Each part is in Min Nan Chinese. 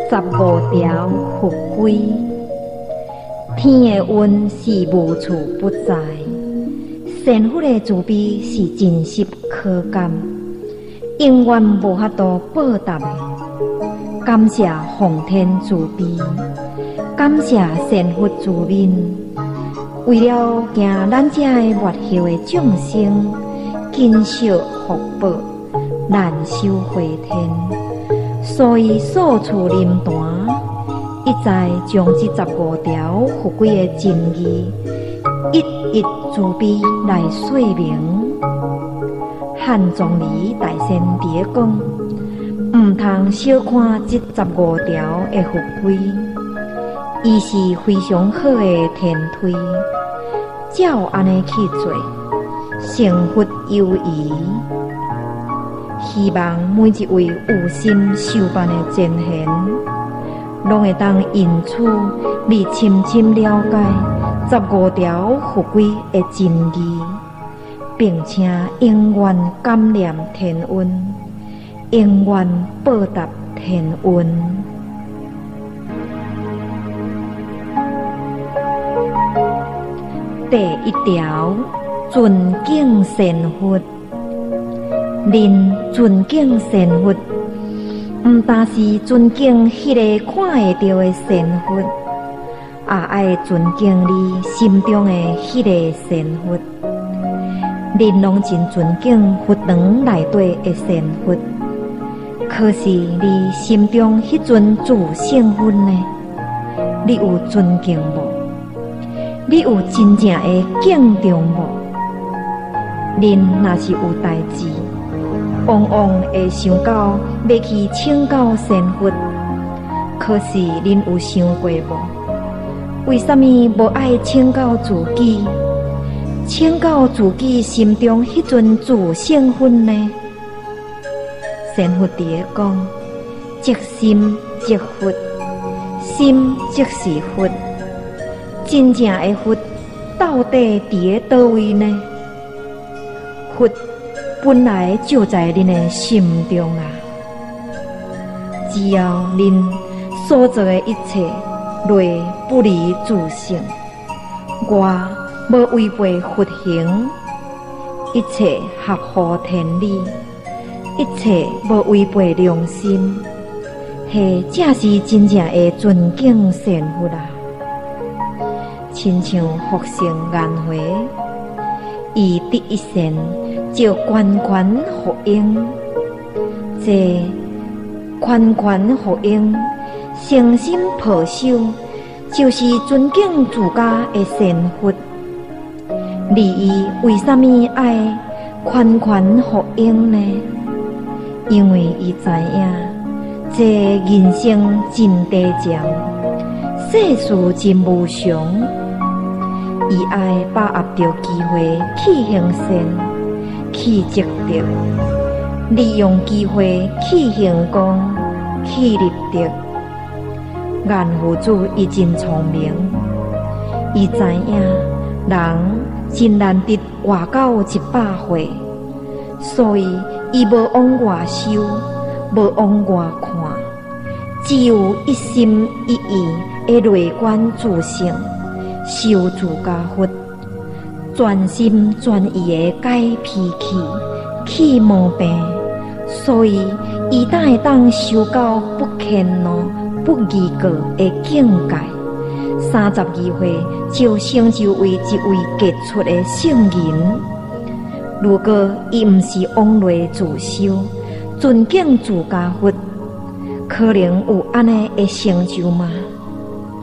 十五條佛規，天的恩是無處不在，善佛的慈悲是真實可感，永遠無法度報答的。感謝奉天慈悲，感謝善佛慈憫，為了驚咱遮的末後的眾生，緊惜福報，難修回天，所以數次臨壇，一再將這十五條佛規的真義，一一慈悲來說明。漢鍾離大仙佇咧講，毋通小看這十五條的佛規，伊是非常好的天梯，照按呢去做，成佛有餘。希望每一位有心修辦的前賢，攏會當因此而深深了解十五條佛規的真義，並且永遠感念天恩，永遠報答天恩。第一條，尊敬善佛。恁尊敬善佛，毋但是尊敬彼个看會著的善佛，也愛尊敬你心中的彼个善佛。恁攏真尊敬佛堂內底的善佛，可是你心中彼尊自性佛呢？你有尊敬無？你有真正的敬重無？恁若是有代誌，往往會想到欲去請教仙佛，可是恁有想過無？為啥物無愛請教自己？請教自己心中彼尊自性佛呢？仙佛佇咧講：即心即佛，心即是佛。真正的佛到底佇咧佗位呢？佛本來就在恁的心中啊！只要恁所做的一切，若不離自性，外無違背佛行，一切合乎天理，一切無違背良心，彼才是真正的尊敬善佛啊！親像佛性顏回，伊得一善就懸懸福應，這懸懸福應，誠心抱守，就是尊敬自家的善佛。而伊為啥物愛懸懸福應呢？因為伊知影，這人生真短暫，世事真無常，伊愛把握著機會去行善，去積德，利用機會去行功，去立德。顏夫子伊真聰明，伊知影人真難得活到100歲，所以伊無往外修，無往外看，只有一心一意的內觀自性，修自家佛，專心專意的改脾氣、去毛病，所以伊才會當修到不遷怒、不疑過的境界。32歲就成就為一位傑出的聖人。如果伊毋是往內自修，尊敬自家佛，可能有按呢的成就嗎？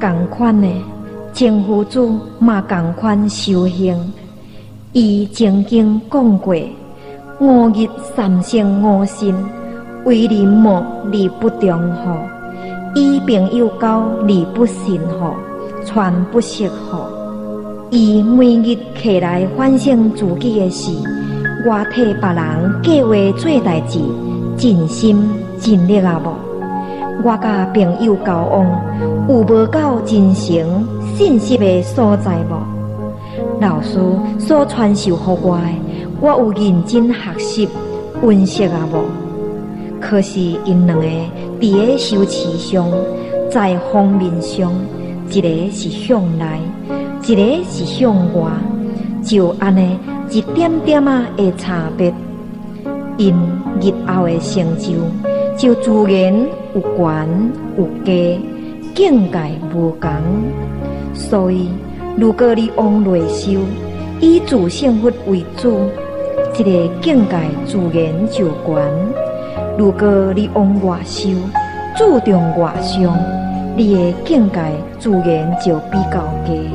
仝款的，程夫子嘛仝款修行。伊曾經講過：五日三省吾身，為人母而不忠乎？與朋友交而不信乎？傳不實乎？伊每日起來反省自己的事，我替別人計劃做代誌，盡心盡力啊無？我佮朋友交往有無夠真誠信實的所在無？老師所傳授予我的，我有認真學習溫習啊無？可是𪜶兩个佇咧修持上，在方面上，一个是向內，一个是向外，就按呢一點點仔的差別，𪜶日後的成就就自然有懸有低，境界無仝。所以，如果你往內修，以自性佛為主，這个境界自然就懸；如果你往外修，注重外相，你的境界自然就比較低。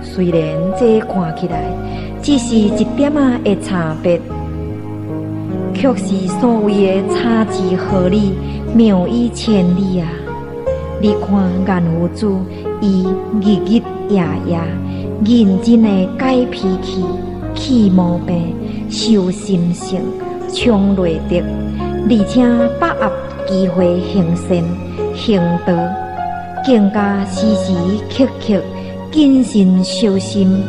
雖然這看起來只是一點仔的差別，卻是所謂的差之毫厘，謬以千里啊！你看閻浮子，伊日日夜夜認真的改脾氣、去毛病、修心性、充內德，而且把握機會行善行道，更加時時刻刻謹慎小心，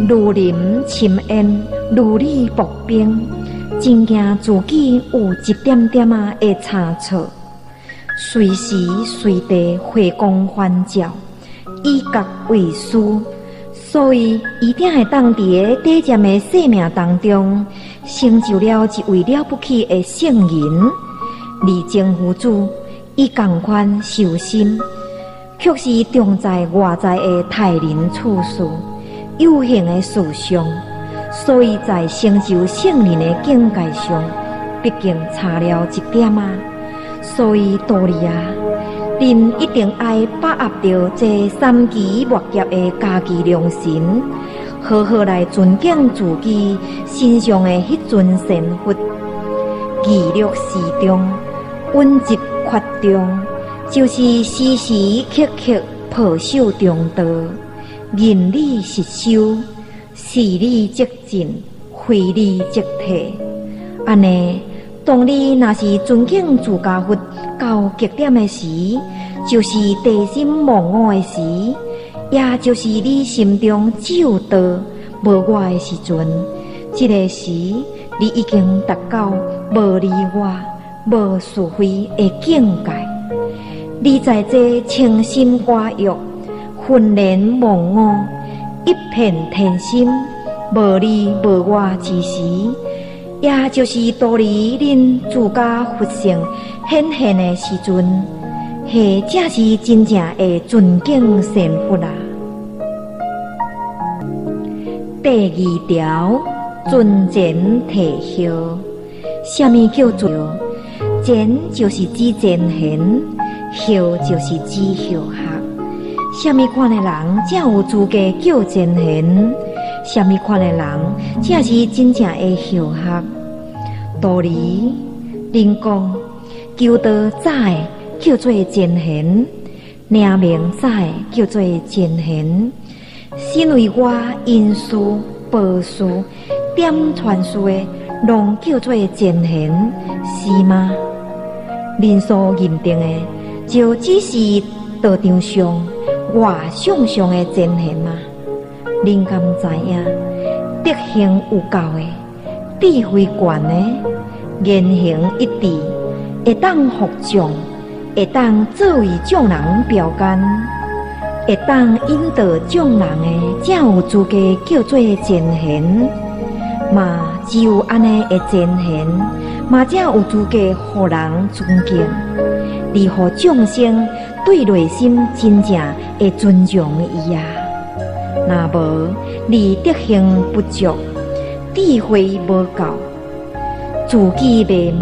如臨深淵，如履薄冰，真驚自己有一點點仔的差錯，隨時隨地回光返照，以覺為師，所以伊才會當佇咧短暫的生命當中，成就了一位了不起的聖人。而徵夫子伊仝款修心，卻是重在外在的待人處事、有形的事上，所以在成就聖人的境界上，畢竟差了一點仔。所以道理啊，恁一定愛把握著這三期末劫的家己良心，好好來尊敬自己身上的彼尊神佛，義樂時中，穩疾決中，就是時時刻刻抱守中道，認理實修，是理即進，非理即退。按呢，當你若是尊敬自家佛到極點的時，就是地心忘我的時，也就是你心中只有道無我的時陣，這个時你已經達到無離我、無是非的境界。你在這清心寡欲、渾然忘我、一片天心、無你無我之時，也就是道理恁自家佛性顯現的時陣，彼才是真正的尊敬神佛啊！第二條，尊前提後，啥物叫做前？就是指前賢，後就是指後學。啥物款的人才有資格叫前賢？啥物款的人才是真正的後學？道理，恁講求道早的叫做前賢，領明早的叫做前賢，身為我因師、報師、點傳師的，攏叫做前賢，是嗎？恁所認定的，就只是道場上外相上的前賢嗎？恁敢知影，德行有夠的、智慧懸的、言行一致，會當服眾，會當作為眾人標桿，會當引導眾人的，才有資格叫做前賢。嘛，只有按呢的前賢，嘛才有資格予人尊敬，而予眾生對內心真正會尊重伊啊。若無你德行不足，智慧無夠，自己袂邁，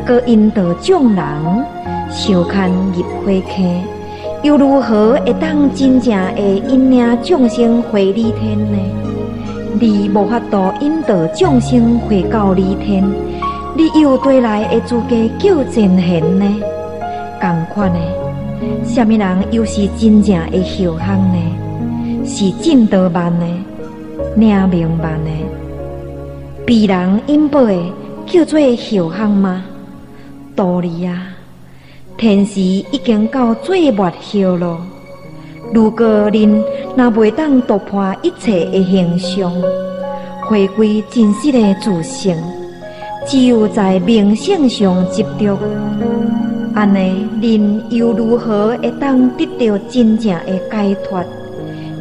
閣引導眾人相牽入火坑，又如何會當真正會引領眾生回理天呢？你無法度引導眾生回到理天，你又佗來的資格叫前賢呢？仝款的，啥物人又是真正的後學呢？是進度慢的、領明慢的、被人引導的，叫做後學嗎？道理啊，天時已經到最末後咯。如果恁若袂當突破一切的形象，回歸真實的自性，只有在明性上執著，按呢，恁又如何會當得著真正的解脫？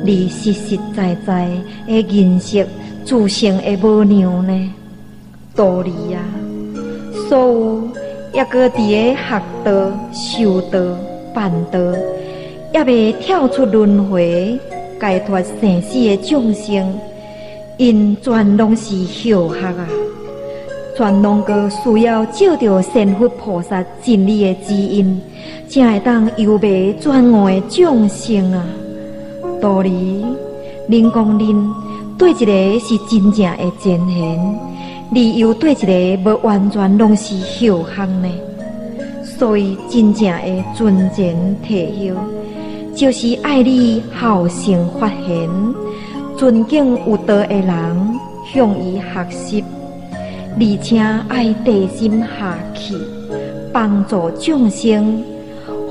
而實實在在的認識自性的無量呢？道理啊，所有猶閣佇咧學道、修道、辦道，猶未跳出輪迴、解脫生死的眾生，𪜶全攏是後學啊！全攏閣需要借著善佛菩薩真理的指引，才會當由迷轉悟的眾生啊！道理，恁講恁對一个是真正的前賢，而又對一个無完全攏是後學呢？所以真正的尊前提後，就是愛你孝順法賢，尊敬有道的人，向伊學習，而且愛地心下去，幫助眾生，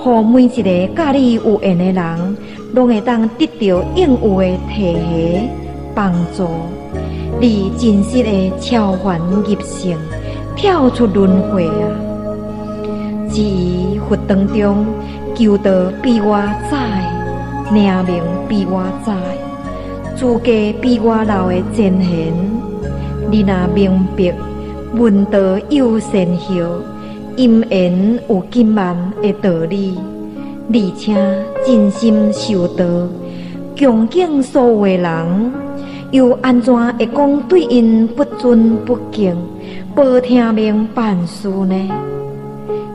予每一个佮你有緣的人，攏會當得著應有的提攜幫助，你真實的超凡入聖，跳出輪迴啊！至於佛堂中求道比我早的，名名比我早的，資格比我老的前賢，你若明白聞道有先後，因緣有緊慢的道理，而且真心修道，恭敬所有的人，又按怎會講對𪜶不尊不敬、無聽命辦事呢？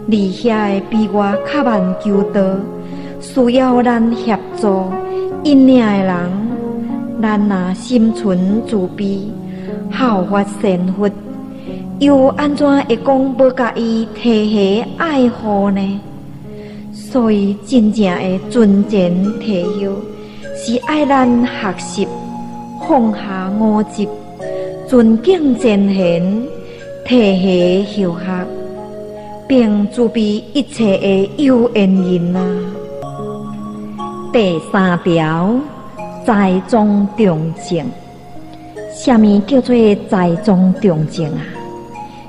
而遐个比我較慢求道，需要咱協助引領的人，咱若心存慈悲，效法善佛，又按怎會講無共伊提攜愛護呢？所以真正的尊前提後，是愛咱學習放下我執，尊敬前賢，提攜後學，並慈悲一切的有緣人啊！第三條，栽贓中正。啥物叫做栽贓中正啊？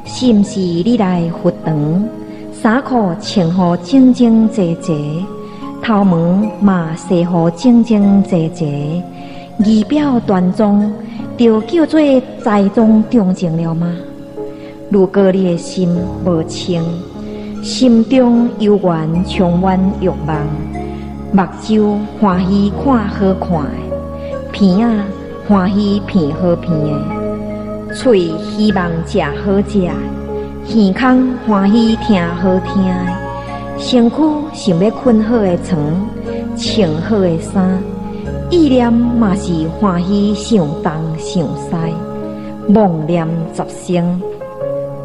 是毋是你來佛堂，衫褲穿予整整齊齊，頭毛嘛梳予整整齊齊，儀表端莊，就叫做栽贓中正了嗎？如果你的心無清，心中猶原充滿欲望，目睭歡喜看好看的，鼻仔歡喜鼻好鼻的，喙希望食好食的，耳孔歡喜聽好聽的，身軀想欲睏好的床，穿好的衫，意念嘛是歡喜想東想西，妄念雜生。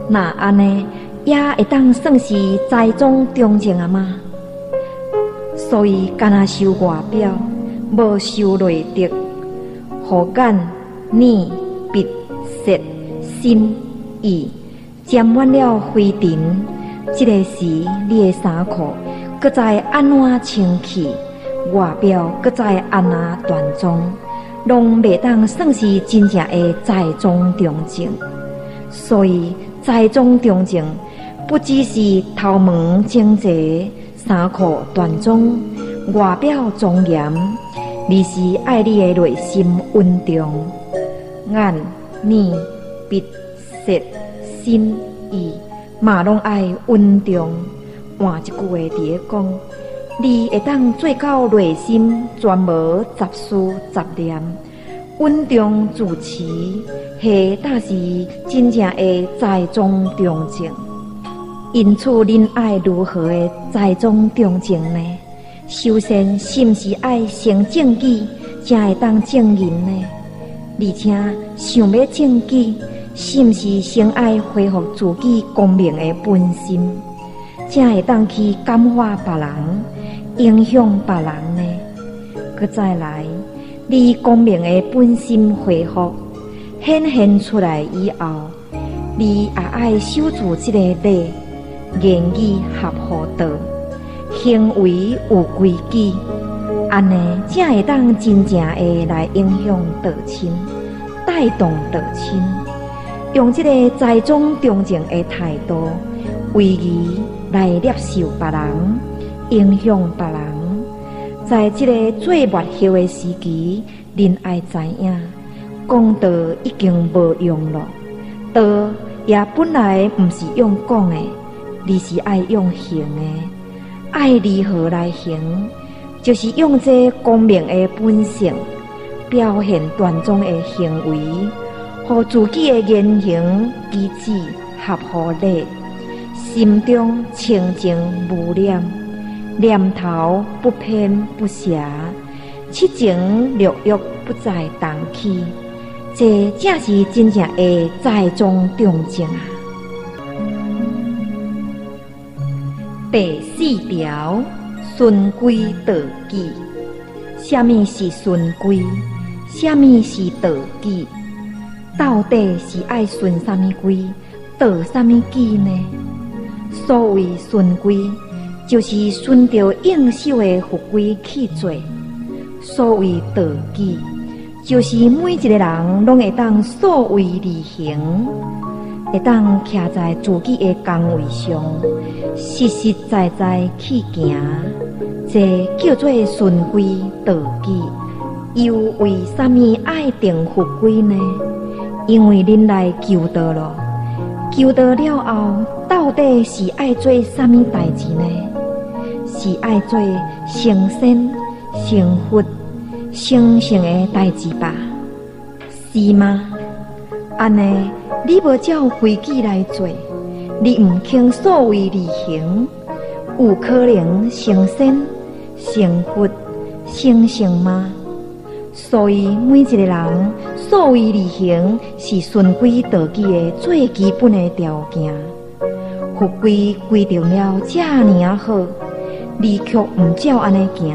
若按呢，也會當算是栽贓中正啊嗎？所以，干焦修外表，無修內德，予眼、耳、鼻、舌、身、意沾滿了灰塵。這个時，你的衫褲閣再按怎清氣，外表閣再按怎端莊，攏袂當算是真正的栽贓中正。所以，栽贓中正不只是頭毛整齊、衫褲端莊、外表莊嚴，而是愛你的內心穩重。眼、耳、鼻、舌、身、意嘛攏愛穩重。換一句話佇咧講，你會當做到內心全無雜事雜念，穩重自持，彼才是真正的栽贓中正。因此，恁愛如何的栽贓中正呢？首先，是毋是愛先正己，才會當正人呢？而且，想欲正己，是毋是先愛恢復自己光明的本心，才會當去感化別人，影響別人呢？閣再來，你光明的本心恢復顯現出來以後，你也愛守住這个禮，言語合乎道，行為有規矩，按呢才會當真正的來影響道親，帶動道親，用這个栽贓中正的態度，威儀來攝受別人，影響別人。在這个最末後的時期，恁愛知影，講道已經無用了，道也本來毋是用講的，而是愛用行的。愛如何來行？就是用這光明的本性，表現端莊的行為，予自己的言行舉止合乎禮，心中清淨無染，念頭不偏不邪，七情六欲不再動起，這才是真正的在中中正啊！第四條，循規蹈矩。啥物是循規？啥物是蹈矩？到底是愛循啥物規，蹈啥物矩呢？所謂循規，就是循著應守的法規去做；所謂蹈矩，就是每一個人攏會當素位而行，會當徛在自己的崗位上，實實在在去行，這叫做循規蹈矩。又為啥物愛定法規呢？因為恁來求道咯，求道了後，到底是愛做啥物代誌呢？是愛做成仙、成佛、成聖的代誌吧？是嗎？按呢，你無照規矩來做，你毋肯素位而行，有可能成仙、成佛、成聖嗎？所以每一個人素位而行是循規蹈矩的最基本的條件。法規規定了遮爾仔好，你卻毋照按呢行，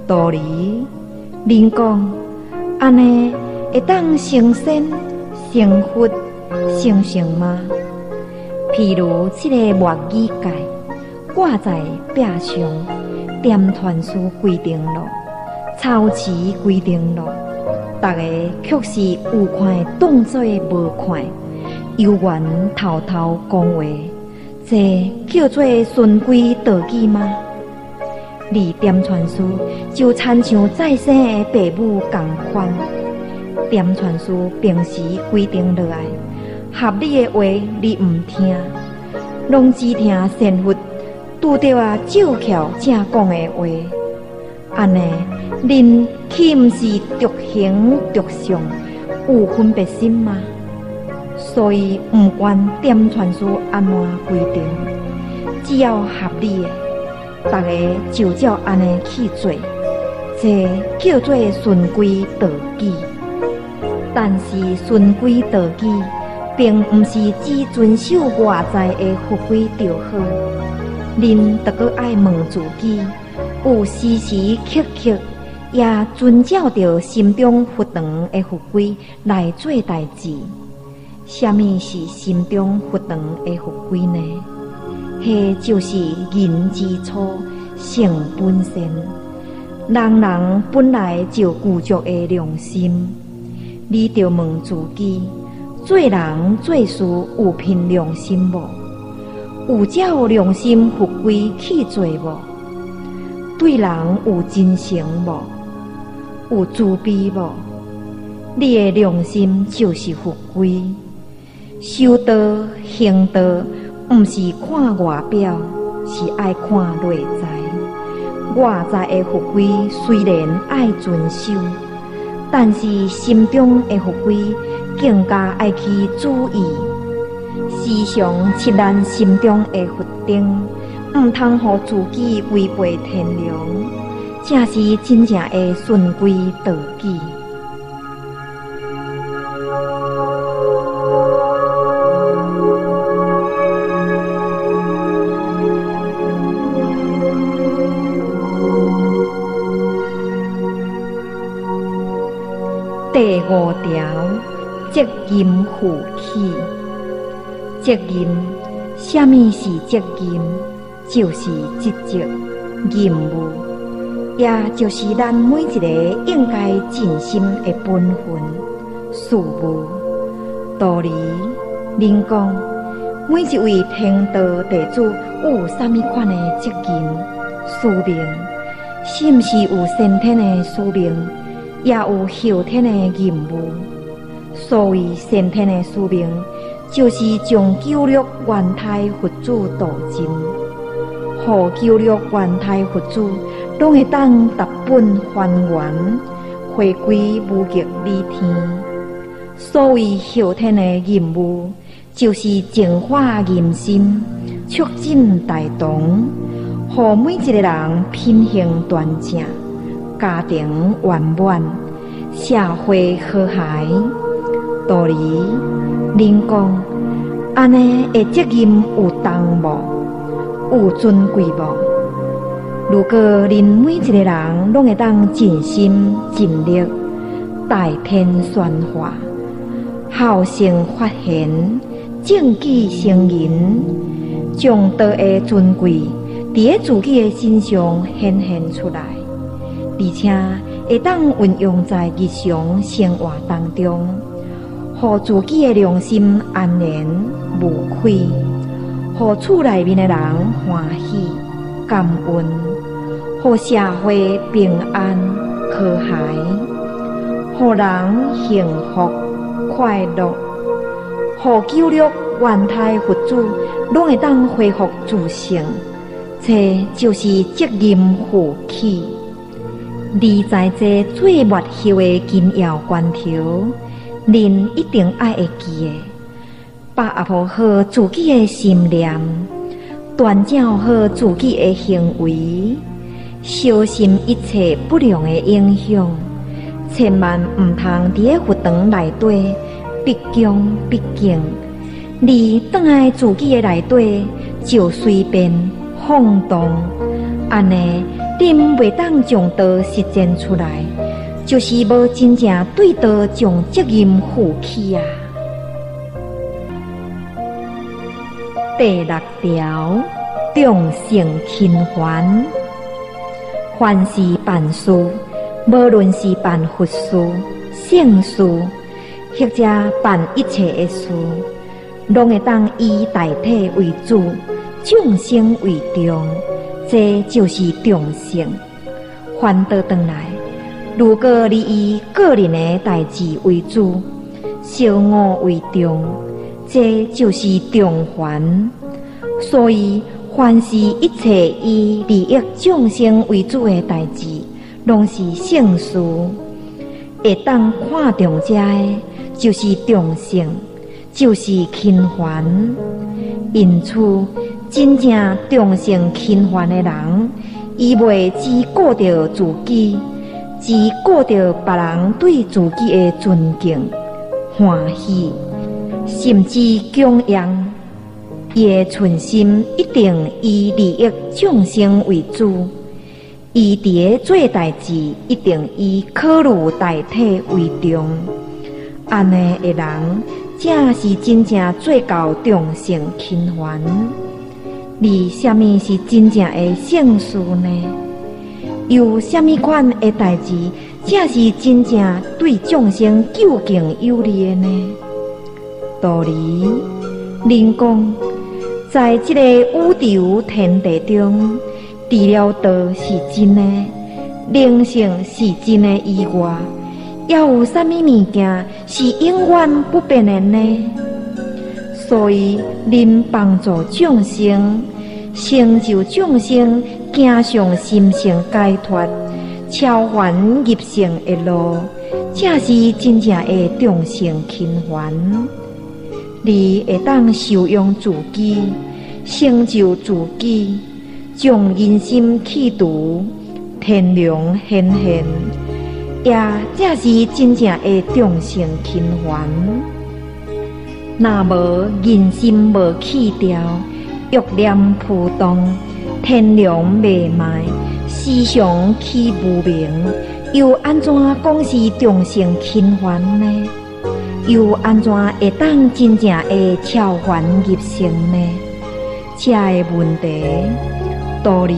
道理恁講按呢會當成仙、成佛、成聖嗎？譬如這个末語戒掛在壁上，點傳師規定咯，操持規定咯，逐个卻是有看當做無看，猶原偷偷講話，這叫做循規蹈矩嗎？而點傳師就親像再生的爸母仝款，點傳師平時規定落來，合理的話你毋聽，攏只聽仙佛拄著啊照翹正講的話，按呢，恁豈毋是獨行獨相，有分別心嗎？所以毋管點傳師按怎規定，只要合理的，逐个就照按呢去做，這叫做循規蹈矩。但是循規蹈矩，並毋是只遵守外在的法規就好，恁著閣愛問自己，有時時刻刻也遵照著心中佛堂的法規來做代誌。啥物是心中佛堂的法規呢？彼就是人之初，性本善，人人本來就具足的良心。你著問自己，做人做事有憑良心無？有照良心法規去做無？對人有真誠無？有慈悲無？你的良心就是法規。修道行道，毋是看外表，是愛看內在。外在的法規雖然愛遵守，但是心中的法規更加愛去注意。時常拭咱心中的佛燈，毋通予自己違背天良，才是真正的循規蹈矩。第五條，責任負起。責任，啥物是責任？就是職責、義務，也就是咱每一个應該盡心的本分、事務。道理，恁講，每一位天道弟子有啥物款的責任、使命？是毋是有先天的使命，也有後天的任務？所謂先天的使命，就是將九六元胎佛子度盡，予九六元胎佛子攏會當達本還原，回歸無極理天。所謂後天的任務，就是淨化人心，促進大同，予每一个人品行端正，家庭圓滿，社會和諧。道理，恁講，按呢的責任有重無？有尊貴無？如果恁每一个人攏會當盡心盡力，代天宣化，孝成法賢，正己成仁，將道的尊貴佇咧自己的身上顯現出來，而且會當運用在日常生活當中，予自己的良心安然無愧，予厝內面的人歡喜感恩，予社會平安和諧，予人幸福快樂，予九六元胎佛子攏會當恢復自性，這就是責任負起。而在這最末後的緊要關頭，恁一定愛會記得，把握好自己的心念，端正好自己的行為，小心一切不良的影響，千萬毋通佇咧佛堂內底畢恭畢敬，而轉來自己的內底就隨便放蕩，按呢，恁袂當將道實踐出來，就是無真正對道將責任負起啊！第六條，眾生輕凡，凡是辦事，無論是辦佛事、聖事，或者辦一切的事，攏會當以大體為主，眾生為重，這就是眾生。反倒轉來，如果你以個人的代誌為主，小我為重，這就是重凡。所以，凡是一切以利益眾生為主的代誌，攏是聖事。會當看重這个，就是眾生，就是輕凡。因此，真正眾生輕凡的人，伊袂只顧著自己，只顧著別人對自己的尊敬、歡喜，甚至敬仰。伊的存心一定以利益眾生為主，伊佇咧做代誌一定以考慮大體為重。按呢的人，才是真正做到眾生輕凡。而啥物是真正的聖事呢？有啥物款的代誌，才是真正對眾生究竟有利的呢？道理，恁講，在這个宇宙天地中，除了道是真的，靈性是真的以外，猶有啥物物件是永遠不變的呢？所以，恁幫助眾生，成就眾生，走上心性解脫、超凡入聖的路，才是真正的眾生輕凡。你會當修養自己，成就自己，將人心去除，天良顯現，也才是真正的眾生輕凡。若無人心無去掉，欲念浮動，天良未賣，思想起無明，又按怎講是眾生輕凡呢？又按怎會當真正的超凡入聖呢？這个問題，道理，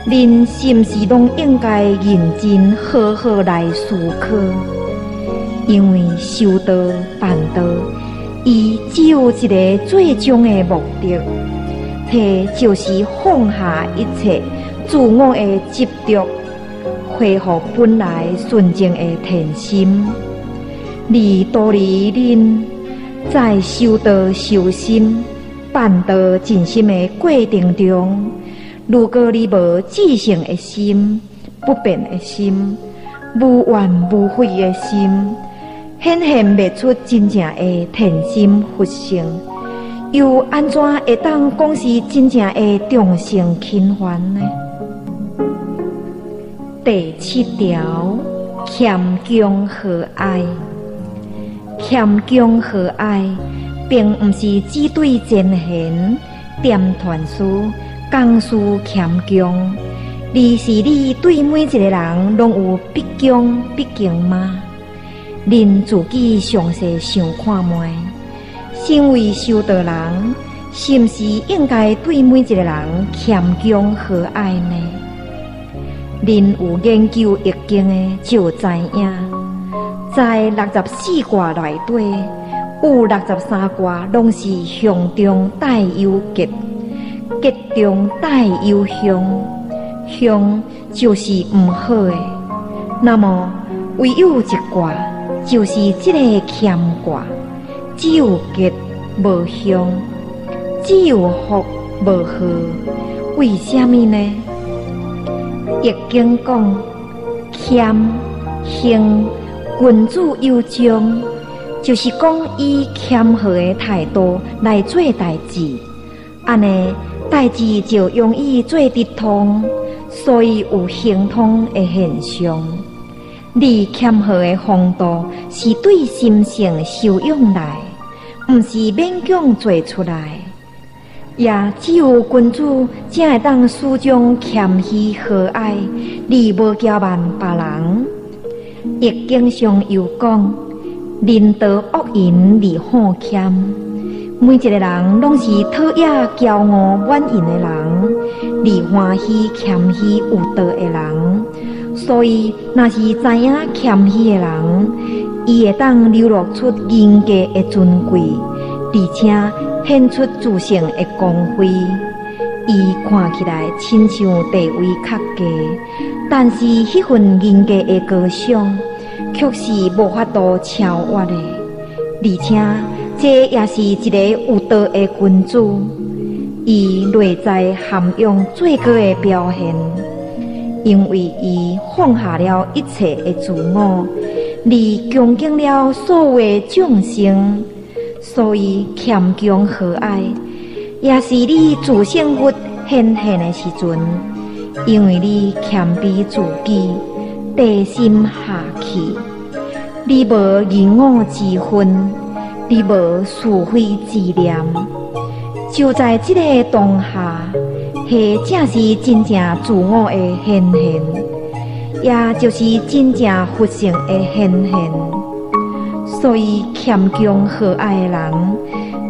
恁是毋是攏應該認真好好來思考？因為修道辦道，伊只有一个最終的目的，彼就是放下一切自我的執著，恢復本來純淨的天心。而道理恁在修道修心、辦道盡心的過程中，如果你無至誠的心、不變的心、無怨無悔的心，顯現袂出真正的天心佛性，又按怎會當講是真正的眾生親凡呢？第七條，謙恭和藹。謙恭和藹，並毋是只對前賢、點傳師、講師謙恭，而是你對每一個人攏有畢恭畢敬嗎？恁自己詳細想看覓，身為修道人，是毋是應該對每一個人謙恭和藹呢？恁有研究易經的就知影，在64卦內底，有63卦攏是凶中帶有吉，吉中帶有凶，凶就是毋好的。那麼唯有一卦，就是這个謙卦，只有吉無凶，只有福無禍。為啥物呢？易經講謙興，君子有忠，就是講以謙和的態度來做代誌，按呢代誌就容易做得通，所以有亨通的現象。你謙和的風度是對心性修養來，毋是勉強做出來。也只有君子才會當始終謙虛和藹，而無驕慢別人。易經上又講，人道惡淫而好謙。每一個人攏是討厭驕傲滿盈的人，而歡喜謙虛有道的人。所以，若是知影謙虛的人，伊會當流露出人格的尊貴，而且顯出自性的光輝。伊看起來親像地位較低，但是彼份人格的高尚，卻是無法度超越的。而且，這也是一個有道的君子，伊內在涵養最高的表現。因為伊放下了一切的自我，而恭敬了所有眾生，所以謙恭和藹，也是你自性佛顯現的時陣。因為你謙卑自己，低心下去，你無人我之分，你無是非之念，就在這个當下，彼正是真正自我的顯現，也就是真正佛性的顯現。所以謙恭和藹的人，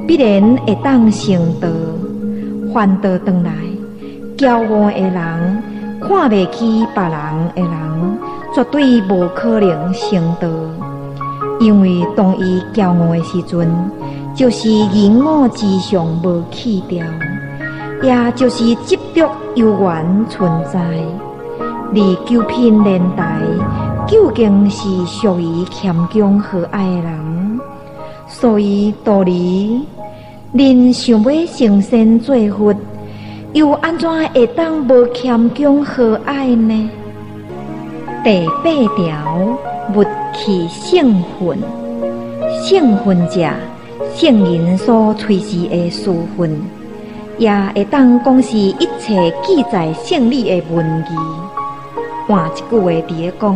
必然會當成道。反倒轉來，驕傲的人，看袂起別人的人，絕對無可能成道。因為當伊驕傲的時陣，就是人我之相無去掉，也就是執著猶原存在。而九品蓮台究竟是屬於謙恭和藹的人，所以道理，恁想欲成仙做佛，又按怎會當無謙恭和藹呢？第八條，勿棄聖訓。聖訓者，聖人所垂示的書訓，也會當講是一切記載聖理的文字。換一句話佇咧講，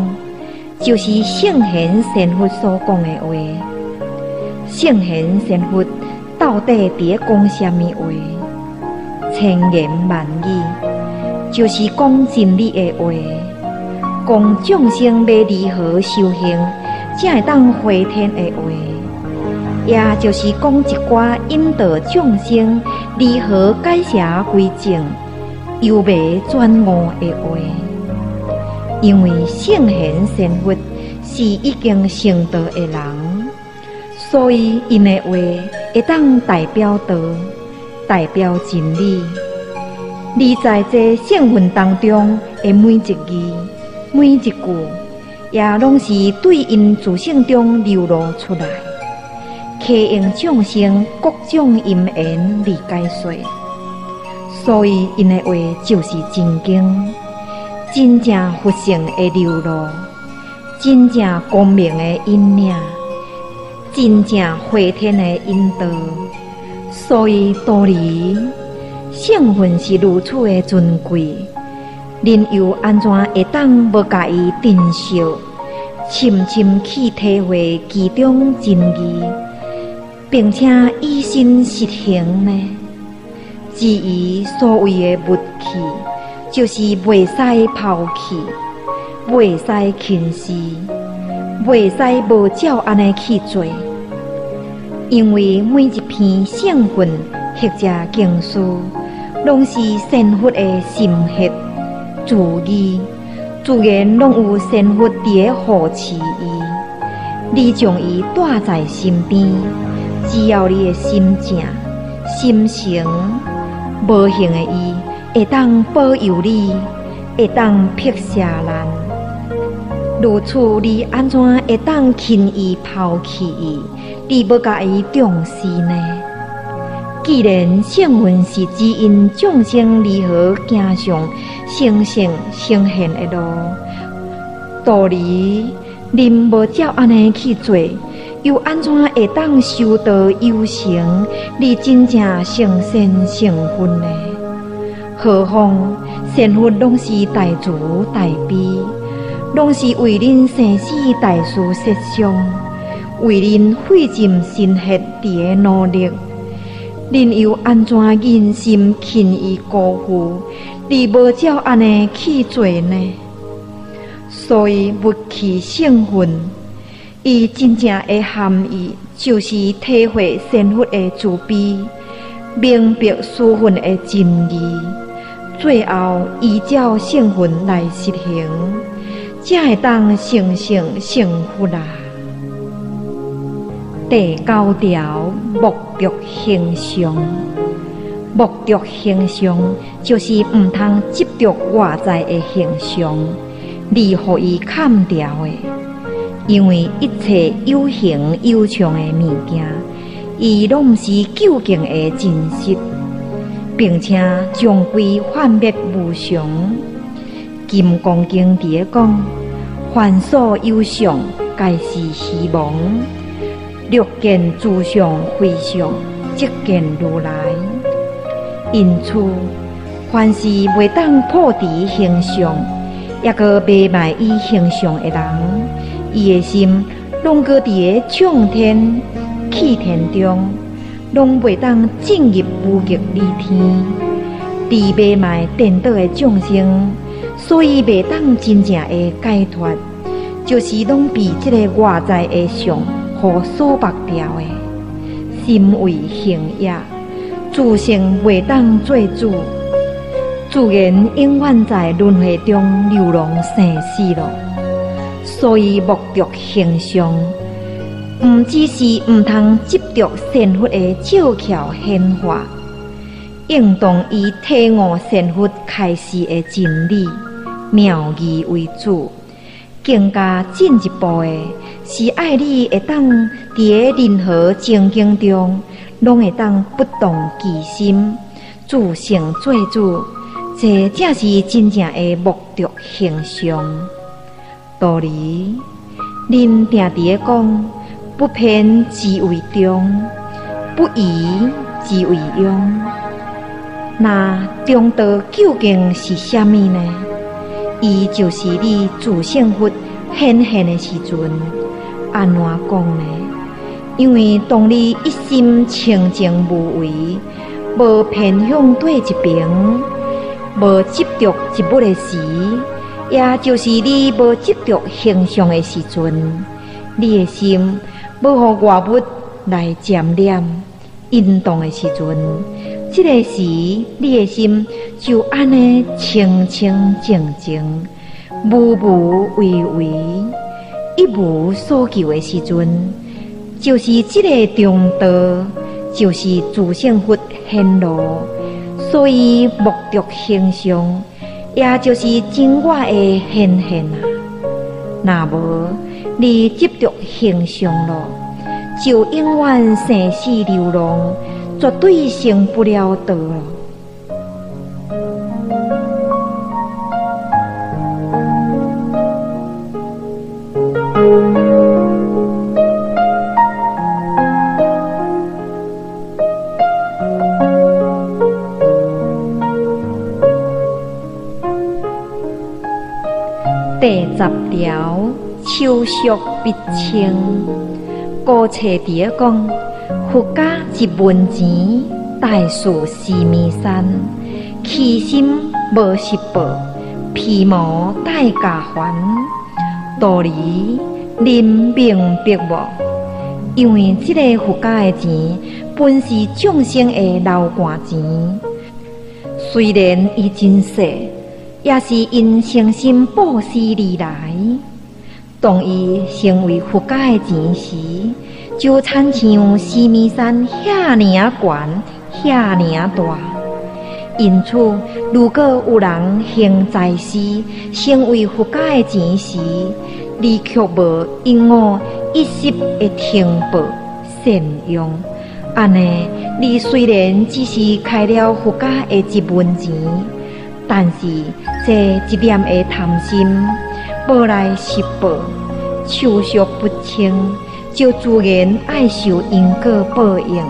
就是聖賢仙佛所講的話。聖賢仙佛到底佇咧講啥物話？千言萬語，就是講真理的話，講眾生欲如何修行，才會當回天的話，也就是講一寡引導眾生如何改邪歸正、由迷轉悟的話。因為聖賢仙佛是已經成道的人，所以𪜶的話會當代表道，代表真理。而在這聖訓當中的每一字、每一句，也攏是對𪜶自性中流露出來，契應眾生各種因緣而解說。所以𪜶的話就是真經，真正佛性的流露，真正光明的引領，真正回天的引導。所以道理，聖訓是如此的尊貴，恁又按怎會當無共伊珍惜，深深去體會其中真義，並且以身實行呢？至於所謂的勿棄，就是袂使拋棄，袂使輕視，袂使無照按呢去做，因為每一篇聖訓或者經書，攏是仙佛的心血自義，自然攏有仙佛佇咧護持伊。你將伊帶在身邊，只要你的心正、心誠，無形的伊會當保佑你，會當辟邪難。如此，你按怎會當輕易拋棄伊？你無共伊重視呢？既然聖訓是指引眾生如何行上成聖成賢的路，道理恁無照按呢去做，又按怎會當修道有成，而真正成仙成佛呢？何況仙佛攏是大慈大悲，攏是為恁生死大事設想，為恁費盡心血佇咧努力。恁又按怎忍心輕易辜負，而無照按呢去做呢？所以勿棄聖訓，伊真正的含義就是體會仙佛的慈悲，明白師訓的真義，最後依照聖訓來實行，才會當成聖成佛啊！第九條，莫著形相。莫著形相，就是毋通執著外在的形象，而予伊崁牢的。因為一切有形有相的物件，伊攏毋是究竟的真實，並且終歸幻滅無常。金剛經佇咧講，凡所有相，皆是虛妄。若見諸相非相，即見如來。因此，凡是袂當破除形象，抑閣迷賣伊形象的人，伊的心攏閣佇咧暢天、氣天中，攏袂當進入無極理天。佇迷賣顛倒的眾生，所以袂當真正的解脫，就是攏被這个外在的相予束縛牢的，心為形影，自性袂當做主，自然永遠在輪迴中流浪生死咯。所以莫著形相，毋只是毋通執著仙佛的照竅顯化，應當以體悟仙佛開示的真理妙義為主。更加進一步的是愛你會當佇咧任何情境中，攏會當不動其心，自性做主，這才是真正的莫著形相。道理，恁定佇咧講，不偏之為中，不移之為庸。那中道究竟是啥物呢？伊就是你自性佛顯現的時陣，按怎講呢？因為當你一心清淨無為，無偏向對一邊，無執著一物的時，也就是你無執著形象的時陣，你的心無予外物來沾染、引動的時陣，這個時你的心就按呢清清淨淨、無無為為、一無所求的時陣，就是這个中道，就是自性佛顯露，所以目著形象，也就是真我的顯現啊。若無你執著形象咯，就永遠生死流浪，絕對成不了道咯。第十條，手續必清。古冊佇咧講，佛家一文錢，大事須彌山，起心無實報，皮毛帶家還。道理恁明白無？因為這个佛家的錢，本是眾生的流汗錢，雖然伊真細，也是因誠心布施而來。當伊成為佛家的錢時，就親像須彌山遐爾仔懸，遐爾仔大。因此，如果有人行財施，成為佛家的錢時，你卻無應我一時的停報善用，按呢，你雖然只是開了佛家的一文錢，但是這一念的貪心，無來實報，手續不清，就自然愛受因果報應，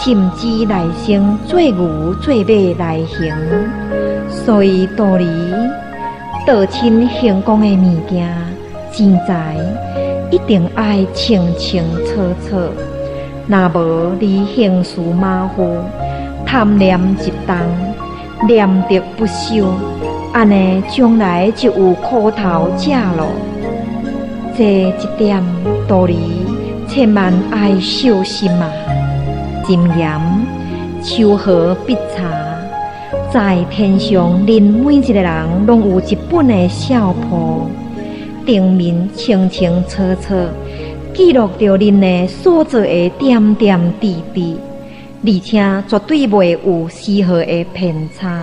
甚至來生做牛做馬來行。所以道理，道親行功的物件，錢財一定愛清清楚楚。若無你行事馬虎，貪念一動，念德不修，按呢將來就有苦頭食咯。這一點道理，千萬愛小心啊！箴言，秋毫必查，在天上，恁每一個人攏有一本的相簿，頂面清清楚楚記錄著恁的所做的點點滴滴，而且絕對袂有絲毫的偏差、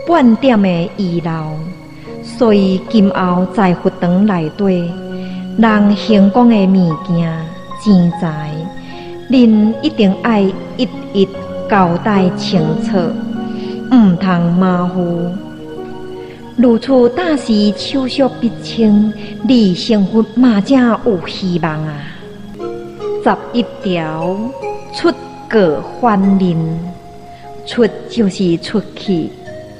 半點的遺漏。所以今後在佛堂內底，人行功的物件、錢財，恁一定愛一一交代清楚，毋通馬虎。如此大事手續必清，你成佛嘛才有希望啊！11條，出過反面，出就是出去、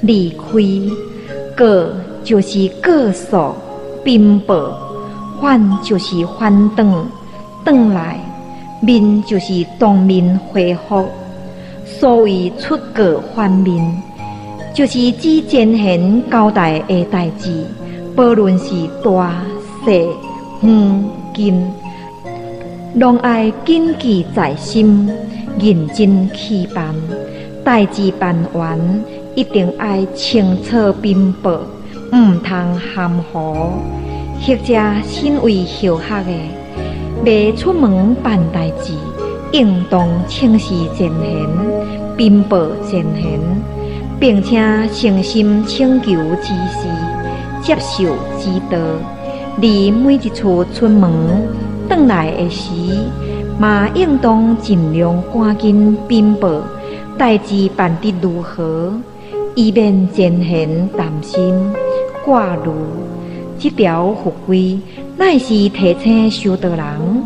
離開，過就是告訴、稟報，反就是反轉、轉來，面就是當面回覆。所謂出過反面，就是指前賢交代的代誌，無論是大細、遠近，攏愛謹記在心，認真去辦。代誌辦完，一定愛清楚稟報，毋通含糊。或者身為後學的，欲出門辦代誌，應當請示前賢，稟報前賢，並且誠心請求指示，接受指導。你每一次出門轉來的時，嘛應當盡量趕緊稟報代誌辦得如何，以免前賢擔心掛慮。這條法規乃是提醒修道人，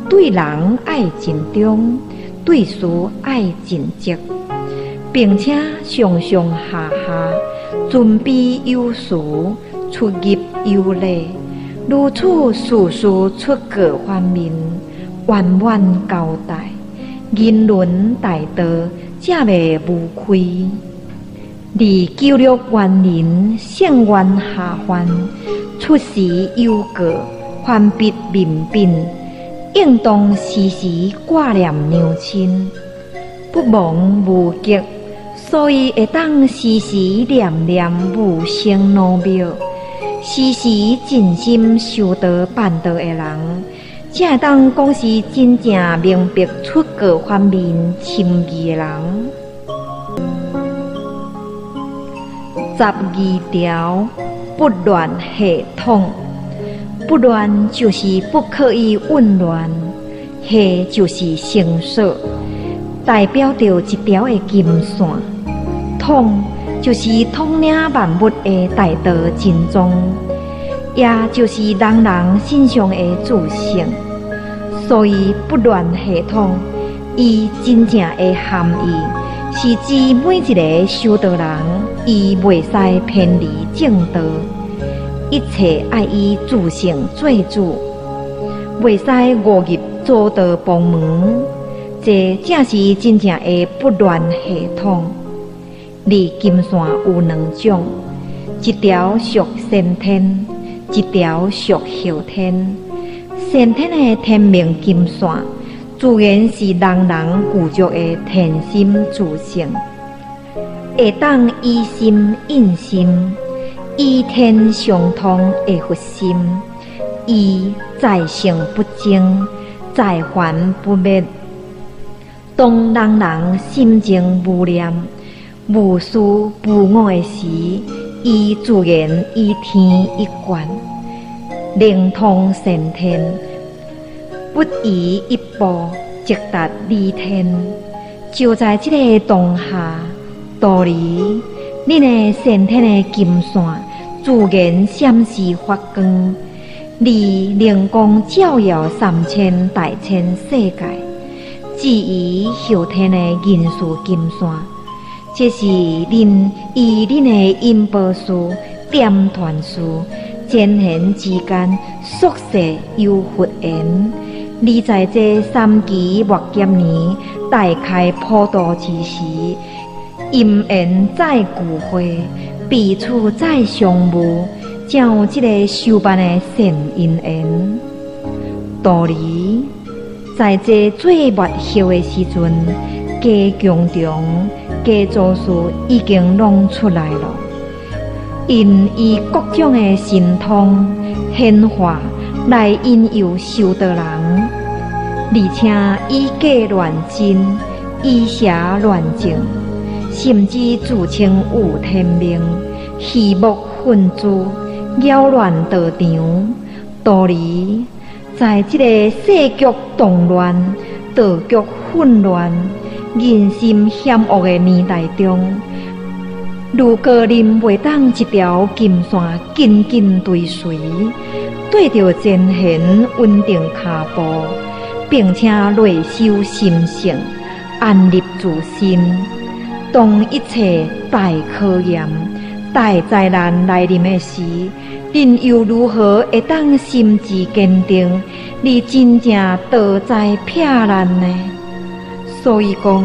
對人愛盡忠，對事愛盡責，並且上上下下尊卑有序，出入有禮，如此事事出過反面，圓滿交代，人倫大道才袂無虧。而久略原人聖願下凡，出時有過，犯必面稟，應當時時掛念娘親，不忘無極，所以會當時時念念無生老廟，時時盡心修道辦道的人，才會當講是真正明白出過反面深義的人。12條不亂系統，不亂就是不刻意混亂，系就是繩索，代表著一條的金線，統就是統領萬物的大道真宗，也就是人人身上的自性。所以不亂系統，伊真正的含義是指每一个修道人，伊袂使偏離正道，一切愛以自性做主，袂使誤入左道旁門。這正是真正的不亂系統。而金線有兩種，一條屬先天，一條屬後天。先天的天命金線，自然是人人具足的天心自性，會當以心印心，以天相通的佛心，伊在聖不增，在凡不滅。當人人心情無念、無私無我的時，伊自然以天一貫，靈通先天，不移一步，直達理天。就在這个當下，道理，恁的先天的金線自然閃示發光，而靈光照耀三千大千世界。至於後天的銀絲金線，這是恁以恁的因報事、點傳事、前賢之間宿世有佛緣，而在這三期末劫年大開普度之時，因緣再聚會，彼此再相遇，才有這个修辦的善因緣。道理，在這最末後的時陣，假供長、假祖師已經攏出來了，𪜶以各種的神通顯化來引誘修道人，而且以假亂真，以邪亂正，甚至自稱有天命，魚目混珠，擾亂道場。道理，在這个世局動亂、道局混亂、人心險惡的年代中，如果恁袂當一條金線緊緊追隨，對著前賢穩定跤步，並且內修心性，安立自心，當一切大考驗、大災難來臨的時，恁又如何會當心志堅定，而真正道災避難呢？所以講，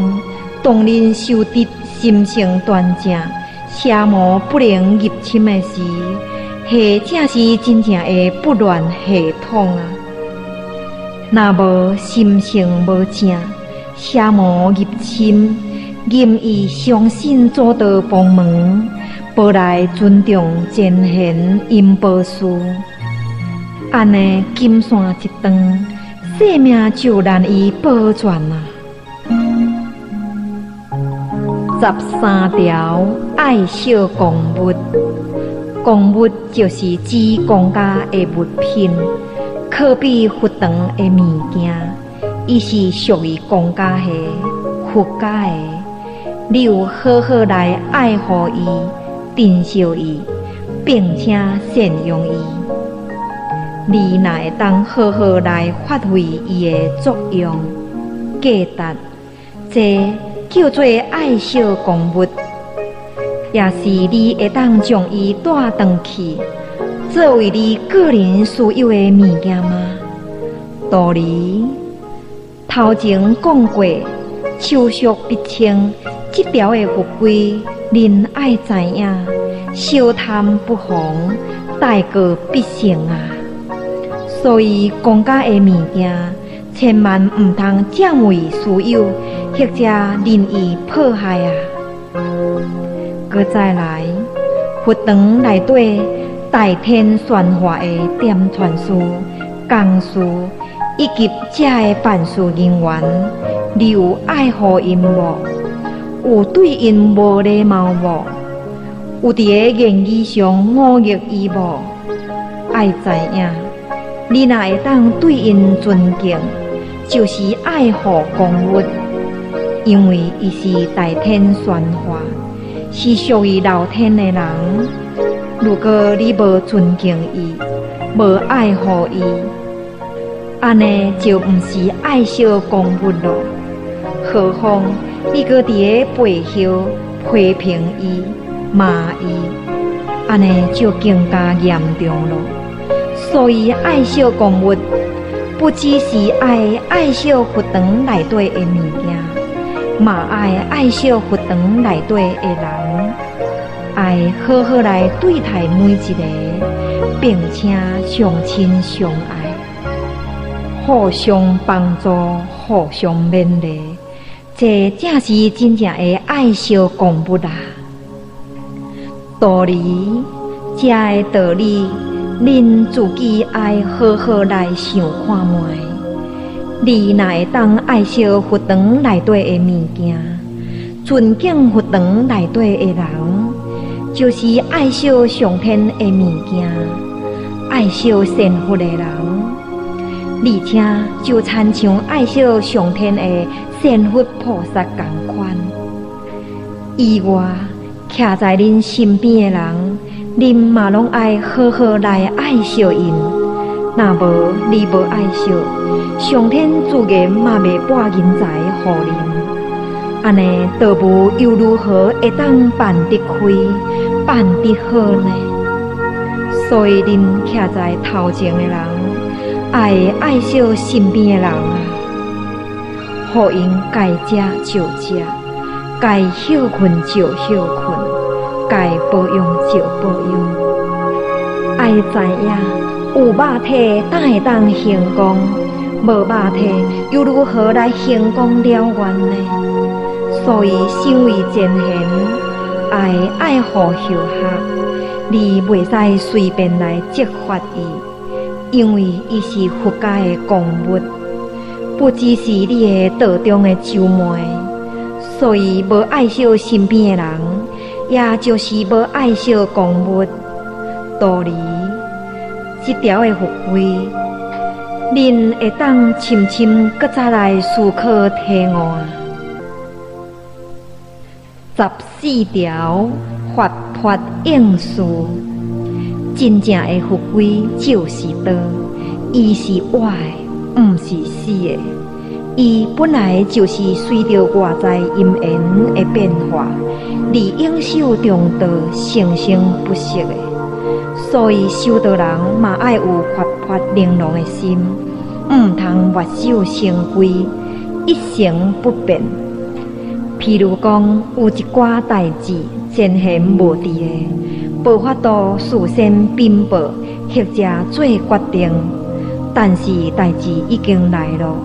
當恁修得心性端正，邪魔不能入侵的時，彼正是真正的不亂系統啊！若無心性無正，邪魔入侵，任意相信左道旁門，無來尊重前賢因報事，按呢金線一斷，性命就難以保全啊！13條愛惜公物，公物就是指公家的物品，可比佛堂的物件，伊是屬於公家的、佛家的，你有好好來愛護伊、珍惜伊，並且善用伊。你若會當好好來發揮伊的作用、價值，這叫做愛惜公物，也是你會當將伊帶轉去，作為你個人私有的物件嗎？道理頭前講過，手足必清，這條的佛規，恁愛知影，小貪不防，大過必成啊！所以公家的物件，千萬毋通佔為私有，或者任意破壞啊！閣再來，佛堂內底大天宣化的點傳師、講師，以及遮的辦事人員，你有愛護𪜶無？有對𪜶無禮貌無？有佇个言語上侮辱伊無？愛知影，你若會當對𪜶尊敬，就是愛護公物，因為伊是大天宣化，是屬於老天的人。如果你無尊敬伊，無愛護伊，按呢就毋是愛惜公物囉。何況你閣佇个背後批評伊、罵伊，按呢就更加嚴重囉。所以愛惜公物，不只是愛愛惜佛堂內底的物件，嘛愛愛惜佛堂內底的人，愛好好來對待每一个，並且相親相愛，互相幫助，互相勉勵，這才是真正的愛惜公物啊！道理，這个道理，恁自己愛好好來想看覓。你若會當愛惜佛堂內底的物件，尊敬佛堂內底的人，就是愛惜上天的物件，愛惜仙佛的人，而且就親像愛惜上天的仙佛菩薩仝款。以外，徛在恁身邊的人，恁嘛攏愛好好來愛惜𪜶。若無你無愛惜，上天自然嘛袂撥人才予恁。按呢道務又如何會當辦得開、辦得好呢？所以恁徛在頭前的人，愛愛惜身邊的人啊，予𪜶該食就食，該歇睏就歇睏，該保養就保養。愛知影，有肉體才會當行功，無肉體又如何來行功了願呢？所以身為前賢，愛愛護後學，你袂使隨便來責罰伊，因為伊是佛家的公物，不只是你的道中的姊妹。所以無愛惜身邊的人，也就是無愛惜公物。道理，這條的佛規，恁會當深深閣再來思考體悟啊！14條活潑應事，真正的佛規就是道，伊是活的，毋是死的。伊本來就是隨著外在因緣的變化，而永守中道，生生不息的。所以修道人嘛愛有活潑玲瓏的心，毋通墨守成規，一成不變。譬如講，有一寡代誌前賢無佇的，無法度事先稟報或者做決定，但是代誌已經來了。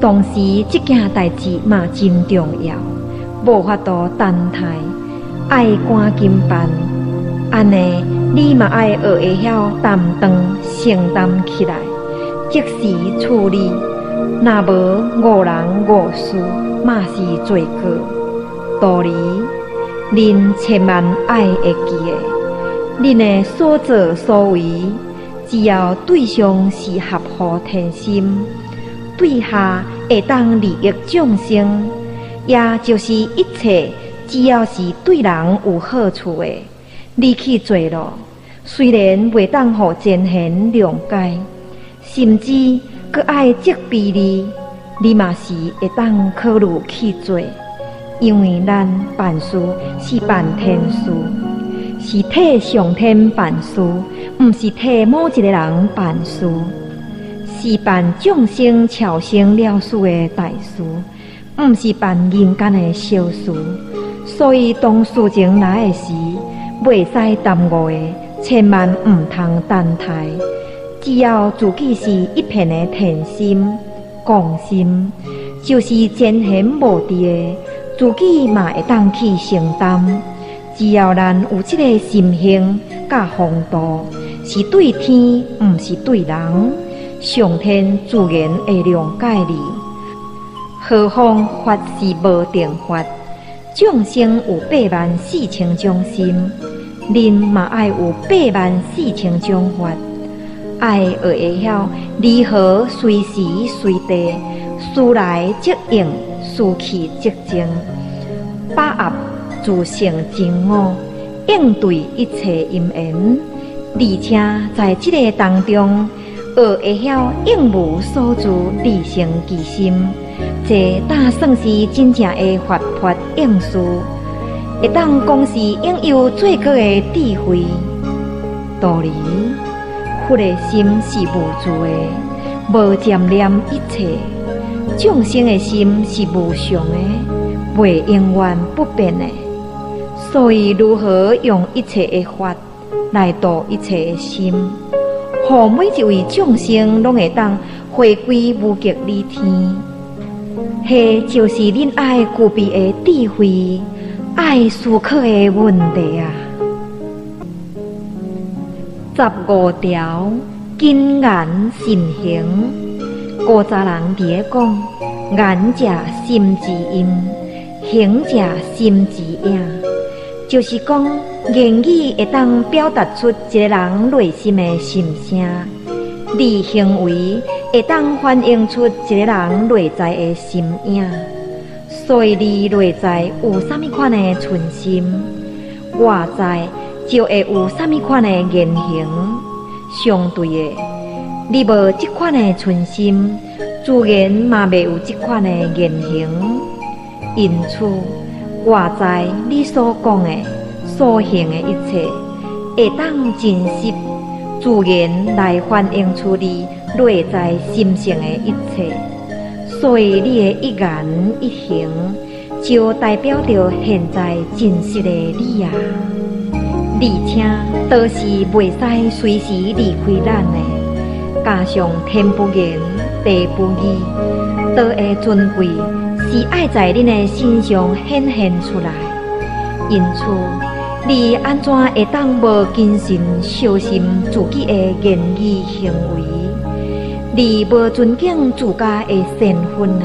同時，這件代誌嘛真重要，無法度等待，愛趕緊辦。按呢，你嘛愛學會曉擔當承擔起來，即時處理。若無誤人誤事，嘛是罪過。道理，恁千萬愛會記得，恁的所作所為，只要對上是合乎天心，對下會當利益眾生，也就是一切只要是對人有好處的，你去做咯。雖然袂當予前賢諒解，甚至閣愛責備你，你嘛是會當考慮去做，因為咱辦事是辦天事，是替上天辦事，毋是替某一個人辦事。是辦眾生超生了事的大事，毋是辦人間的小事。所以當事情來的時，袂使耽誤的，千萬毋通等待。只要自己是一片的天心、公心，就是前賢無佇的，自己嘛會當去承擔。只要咱有這个心胸佮風度，是對天，毋是對人。上天自然會諒解你。何況法是無定法，眾生有8萬4千種心，恁嘛愛有八萬四千種法，愛學會曉如何隨時隨地，事來則應，事去則靜，把握自性真我，應對一切因緣，而且在這个當中，學會曉應無所住，離生其心，這當算是真正的活潑應事，會當講是擁有最高的智慧。道理，佛的心是無住的，無沾染一切；眾生的心是無常的，袂永遠不變的。所以，如何用一切的法來度一切的心，予每一位眾生攏會當回歸無極理天，彼就是恁愛具備的智慧，愛思考的問題啊！15條謹言慎行，古早人佇咧講：言者心之音，行者心之影。就是講，言語會當表達出一个人內心的心聲，而行為會當反映出一个人內在的心影。所以，你內在有啥物款的存心，外在就會有啥物款的言行。相對的，你無這款的存心，自然嘛袂有這款的言行。因此，外在你所講的、所行的一切，會當真實、自然來反映出你內在心性的一切。所以，你的一言一行，就代表著現在真實的你啊！而且，都是袂使隨時離開咱的。加上天不言，地不語，道的尊貴是愛在恁的身上顯現出來。因此，你按怎會當無謹慎小心自己的言語行為，而無尊敬自家的身份呢？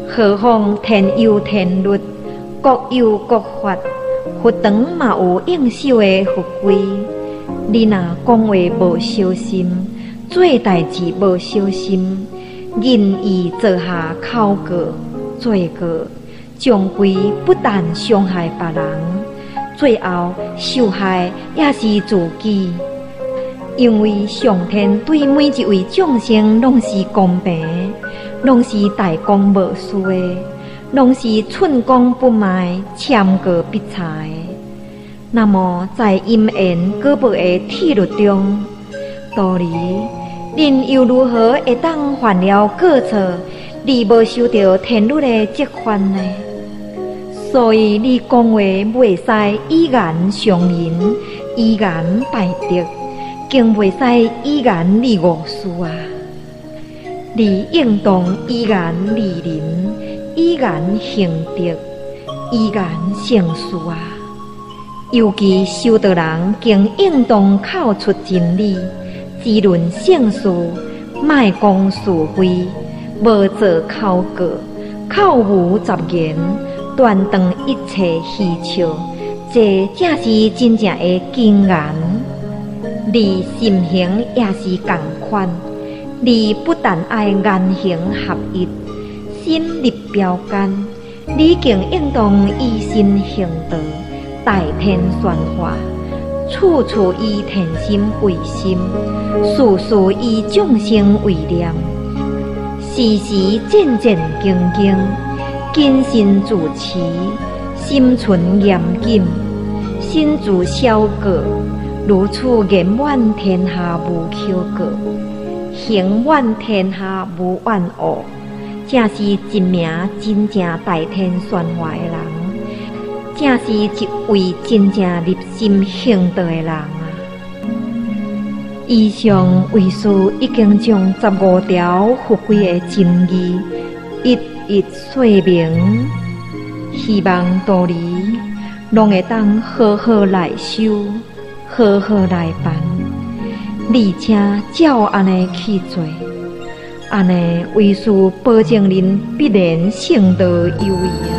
何況天有天律，國有國法，佛堂嘛有應守的佛規。你若講話無小心，做代誌無小心，任意做下口過、做過，終歸不但傷害別人，最後受害也是自己。因為上天對每一位眾生攏是公平，攏是大公無私的，攏是寸功不賣、簽過必查的。那麼在因緣果報的鐵律中，道理，恁又如何會當犯了過錯，而無受著天律的責罰呢？所以你講話袂使以言傷人，以言敗德，更袂使以言來誤事啊！你應當以言利人，以言行德，以言成事啊！尤其修道人，更應當口出真理，只論聖事，莫講是非，無做口過，口無雜言，斷斷一切虛笑，這才是真正的謹言。你心行也是仝款，你不但愛言行合一，心立標桿，你更應當以身行道，代天宣化，處處以天心為心，事事以眾生為念，時時戰戰兢兢，謹慎自持，心存嚴謹，身自小過，如此言滿天下無口過，行滿天下無怨惡，才是一名真正代天宣化的人，才是一位真正立心行道的人啊！以上為師已經將15條佛規的真義一一說明，希望徒兒攏會當好好來修，好好來辦，你請照按呢去做，按呢為師保證恁必然勝道有餘啊！